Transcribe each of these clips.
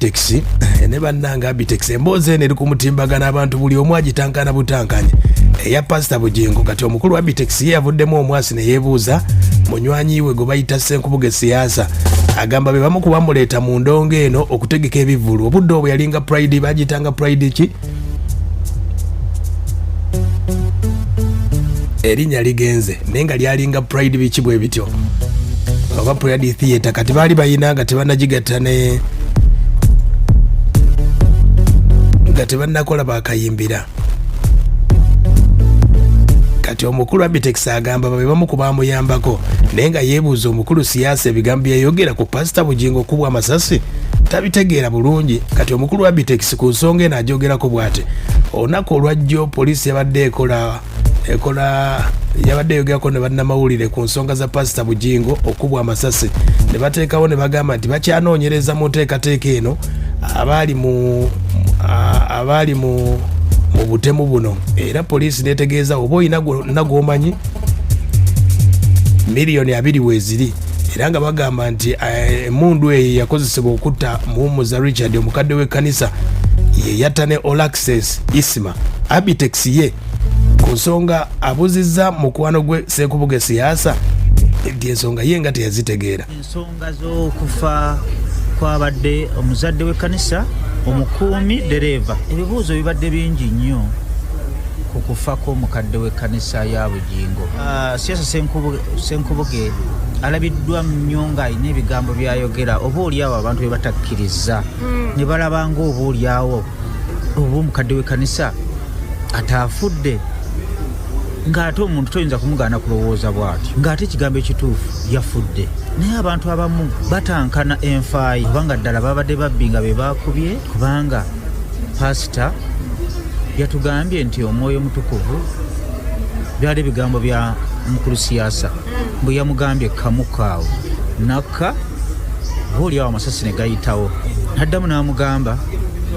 Abitex ne bannange Abitex, emboozi eno eri ku mutimbagano, abantu buli omu agitankana butankanye, eya Pasita Bugingo. Kati omukulu Abitex ye yavuddemu omwasi ne yeebuuza munywanyi we gwe bayita Ssenkubuge Siyaasa. Agamba be bamu ku bamuleeta mu ndongo eno okutegeka ebivvulu. Obudde obwo yalinga Pride, bagiyitanga Pride ki, erinnya ligenze, naye nga lyalinga Pride biki bwe bityo, oba Pride Theatre. Kati baali bayina nga tebanagigatta ne nga tebannakola bakayimbira. Kati omukulu Abitex agamba babe bamu ku bamuyambako, naye nga yeebuuza omukulu Siyaasa ebigambo byeyayogera ku Pasita Bugingo okubwa amasasi tabitegeera bulungi. Kati omukulu Abitex ku nsonga eno ajogerako bw'ati: olunaku olwajjo poliisi yabadde ekola ekola yabadde eyogerako ne bannamawulire ku nsonga za Pasita Bugingo okubwa amasasi, ne bateekawo ne bagamba nti bakyanoonyereza mu nteekateeka eno abaali mu abaali mu mu butemu buno. Era poliisi netegeeza oba olina nagwomanyi, 20 million weeziri. Era nga bagamba nti emundu eyo yakozesebwa okutta Muwummuza Richard, omukadde w'ekkanisa, ye yatta ne Olaxes Isma. Abitex ye ku nsonga abuzizza mukwano gwe Ssenkubuge Siyaasa nti ensonga ye nga teyazitegeera. Ensonga z'okufa kwabadde omuzadde w'ekkanisa, omukuumi, dereeva, ebibuuzo bibadde bingi nnyo ku kufa kw'omukadde w'ekkanisa ya Bugingo. Siasa Senkubuge alabiddwa nnyo ng'alina ebigambo by'ayogera oba oliawo abantu bye batakkiriza ne balaba ng'oba oliawo oba omukadde w'ekkanisa ataafudde, ng'ate omuntu toyinza kumugaana kulowooza bw'atyo, ng'ate ekigambo ekituufu yafudde. Naye abantu abamu batankana enfaayi kubanga ddala babadde babbi nga be baakubye, kubanga pasita yatugambye nti Omwoyo Omutukuvu, byali ebigambo bya mukulu Siyaasa, bwe yamugambye kamukaawo nakka oba oliawo amasasi ne gayitawo. Naddamu n'amugamba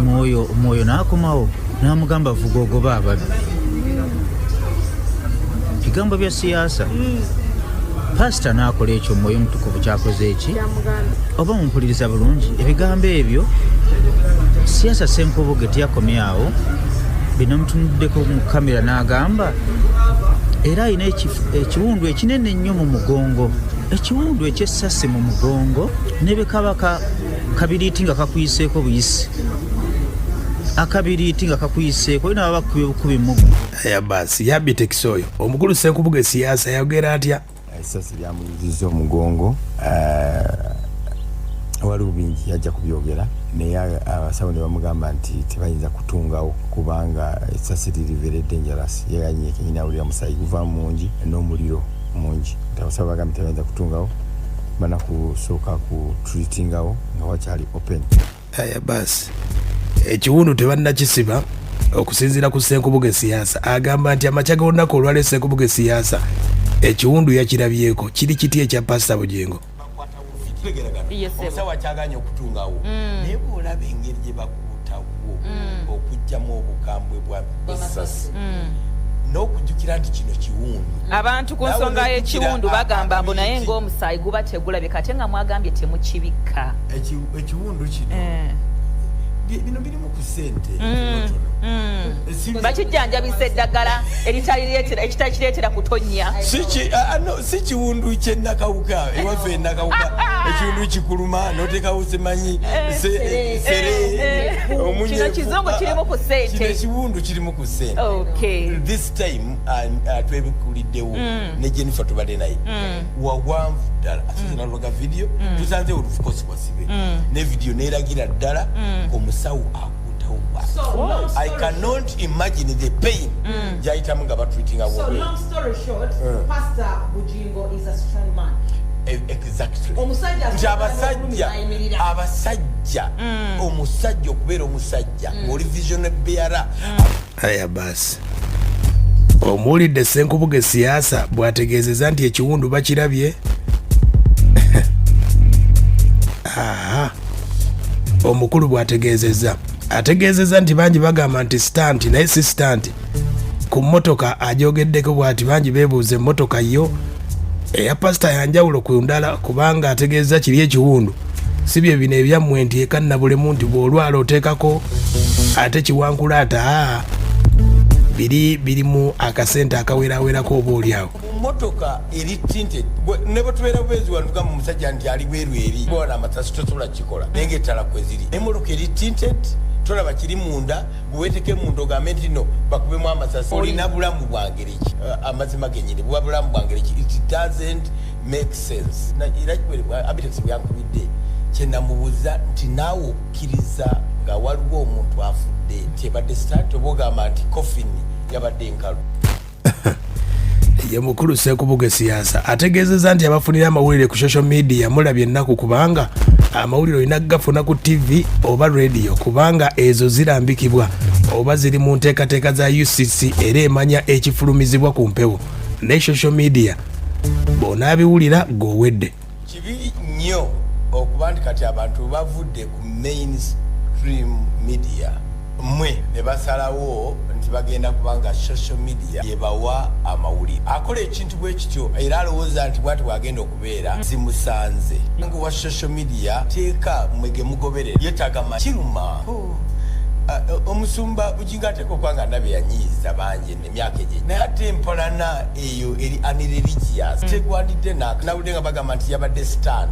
mwoyo, omwoyo n'akomawo n'amugamba vuga ogoba ababbi. Bigambo bya Siyaasa. Pasita n'akola ekyo Omwoyo Omutukuvu kyakoze eki, oba mumpuliriza bulungi ebigambo ebyo. Siyaasa Senkubuge teyakomyawo bino, mutunuddeko mu kamera n'agamba era alina ekiwundu ekinene ennyo mu mugongo, ekiwundu ekyessasi mu mugongo, ne bwe kaba kabiriiti nga kakuyiseeko buyisi, akabiriiti nga kakuyiseeko, olina baba bakubye bukubi mugo. Aya basi, ya Abitex oyo omukulu Ssenkubuge Siyaasa yayogera atya? Essasi lyamuyuzizza omugongo. Waliwo bingi yajja kubyogera, naye abasawo ne bamugamba nti tebayinza kutungawo kubanga essasi liri very dangerous. Yeganye kenyini awulira musayi guva mungi n'omuliro mungi, nti abasawo bagambye tebayinza kutungawo, bana kusooka ku treatingawo nga wakyali open. Aya basi, ekiwundu tebannakisiba. Okusinziira ku Ssenkubuge Siyaasa, agamba nti amakya g'olunaku olwaleero Ssenkubuge Siyaasa ekiwundu yakirabyeko. Kiri kiti ekya Pasita Bugingo? Omusawo akyaganye okutungawo, naye bwolaba engeri gye bakuutawo okugjamu obukambwe bwa essasi n'okujjukira nti kino kiwundu. Abantu ku nsonga y'ekiwundu bagamba mbu naye ng'omusaayi guba tegulabika, ate nga mwagambye temukibikka. Ekiwundu kino bino birimu ku ssente tonotono. Bakijjanjabisa eddagala ekitalikireetera kutonnya. Si kiwundu kyenakawuka ewaffe enakawuka. Ekiwundu kikuluma notekawo simanyi sere. Kino kizungu kirimu ku ssente. Kino ekiwundu kirimu ku ssente. This time twebikuliddewo ne Jennifer, tubadde naye wawanvu ddala, ate nalwaga video tusanze of course wasibe ne video neragira ddala omusawo akuutawo. I cannot imagine the pain gyayitamu nga batreatinga. So long story short, Pastor Bujingo is a strong man. Exactly. Omusajja nti asobola abasajja n'okulumira ayimirira. Abasajja, omusajja okubeera omusajja ng'oli vision bearer. Aya basi, omuwulidde Ssenkubuge Siyaasa bw'ategeezeza nti ekiwundu bakirabye. Aha, omukulu bw'ategeezezza, ategeezezza nti bangi bagamba nti stunt, naye si stunt. Ku mmotoka ajogeddeko bw'ati: bangi beebuuza emmotoka yo eya pasita yanjawulo ku ndala, kubanga ategeeza kiri ekiwundu Si bye bino ebyammwe nti eka nabulemu nti bw'olwala oteekako ate kiwankula ate aa biri birimu akasente akawerawerako oba oliawo. Motoka eri tinted, ne bwe tubeera bubeezi wano tugamba omusajja nti ali bweru eri bona amasasi tosobola kukikola, naye nga ettala kweziri. Emotoka eri tinted, tolaba kiri munda, gweweeteke munda ogambe nti no bakubemu amasasi, olina bulamu bwangeri ki? Amazima genyini buba bulamu bwangeri ki? It doesn't make sense. Era Abitex byankubidde kyenamubuuza nti naawe okkiriza nga waliwo omuntu afudde nti ebadde stunt, oba ogamba nti coffin yabadde enkalu? Ye mukulu Sekubuge Siyaasa ategeezezza nti abafunira amawulire ku social media mulabye ennaku, kubanga amawulire olina kugafuna ku TV oba radio, kubanga ezo zirambikibwa oba ziri mu nteekateeka za UCC era emanya ekifulumizibwa ku mpewo. Ne social media bw'onaabiwulira g'owedde. Kibi nnyo okuba nti kati abantu bavudde ku mainstream media mmwe ne basalawo nti bagenda kubanga social media yebawa amawulire. Akola ekintu bwe kityo era alowooza nti bwati bwagenda okubeera, zimusanze nga wa social media teeka mmwe ge mugoberera yetaaga kiruma. Omusumba Bugingo ateeka okuba nga ndabye yanyiiza bangi emyaka egyo, naye ate empalana eyo eri unreligious tegwanidde. Nawulidde nga bagamba nti yabadde stunt.